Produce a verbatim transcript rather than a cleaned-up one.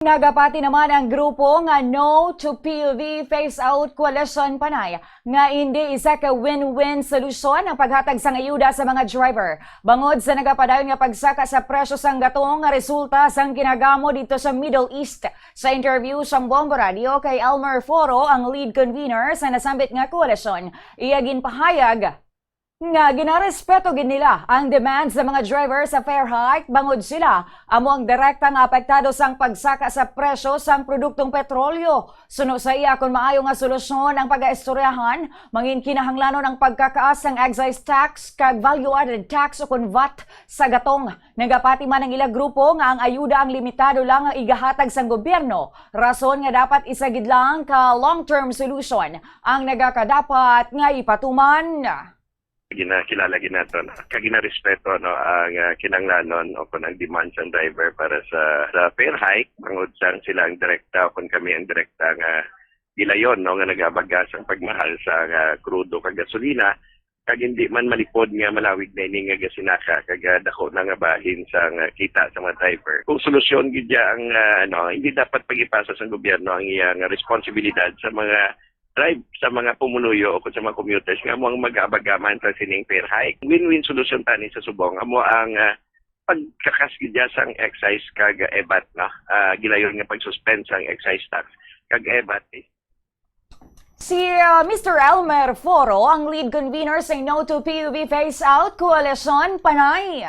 Nagapati naman ang grupo nga No to P U V Phase Out Coalition Panay nga hindi isa ka win-win solusyon ang paghatag sang ayuda sa mga driver bangod sa nagapadayon nga pagsaka sa presyo sang gatong nga resulta sang ginagamo dito sa Middle East. Sa interview sang Bombo Radio kay Elmer Foro, ang lead convener sa nasambit nga koalisyon, iya ginpahayag nga ginarespeto gid nila ang demand sa mga driver sa fare hike bangod sila amo ang direkta nga apektado sang pagsaka sa presyo sang produktong petrolyo. Suno sa iya, kon maayo nga solusyon ang pagaistoryahan, mangin kinahanglanon ang pagkakaas sang excise tax kag value-added tax o kon vat sa gatong. Nagapati man ang ila grupo nga ang ayuda ang limitado lang ang igahatag sang gobyerno, rason nga dapat isa gid lang ka long-term solution ang nagakadapat nga ipatuman. Ginakilala gid naton kag ginarespeto, no, ang, ah, kinahanglanon o kon ang demand sang driver para sa, sa fare hike, bangod sang sila ang direkta o kon kami ang direkta nga gilayon, no, nga nagabaga sang pagmahal sa, ah, krudo kag gasolina, kag hindi man malipod nga malawig na ini nga gasinaka kag, ah, dako na nga bahin sang, ah, kita sa mga driver. Kung solusyon gid ya ang, ah, ano, hindi dapat pagipasa sang gobyerno ang iyang responsibilidad sa mga drive sa mga pumuluyo o sa mga commuters nga amo ang mag-abaga man sa sining fare hike. Win-win solution tani sa subong amo ang, ah, pagkakas gid ya sang excise kag evat, no? Ah, gilayon nga pag-suspend sang excise tax kag evat. Si, ah, Mister Elmer Foro, ang lead convener sa No to P U V Phase Out Coalition Panay.